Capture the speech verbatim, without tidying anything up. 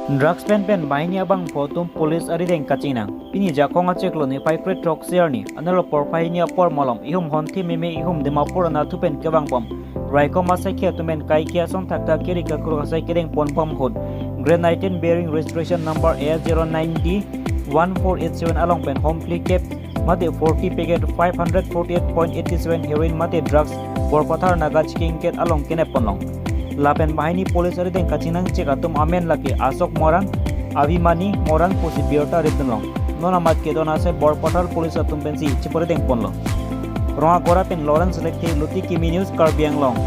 Drugs pen pen banghini abangphu atum police arideng kachingnang. Pini Jakhong achiklo niphai kre-throksi arni anerlo porphai hini apor malom ihum Honthe Meme ihum Dimapur anatthu pen kevangbom raikom asaikhi atum pen kaike ason thakthak kiri kakruk asai kedeng ponbom ahut Great Nineteen bearing registration number A zero nine D one four eight seven along pen hom phli kep mate forty packet five hundred forty-eight point eighty-seven heroin mate drugs Borpathar Naga Chikingket along kenep ponlong. Lapen banghini police arideng kachingnang chek atum amen lake Ashok Moran, Abhimani Moran pusi birta ridunlong. Non amat kedon asai Borpathar police atum pensi chiparideng ponlo. Rongagora pen Lawrence Lekthe, Luti Kimi News, Karbi Anglong.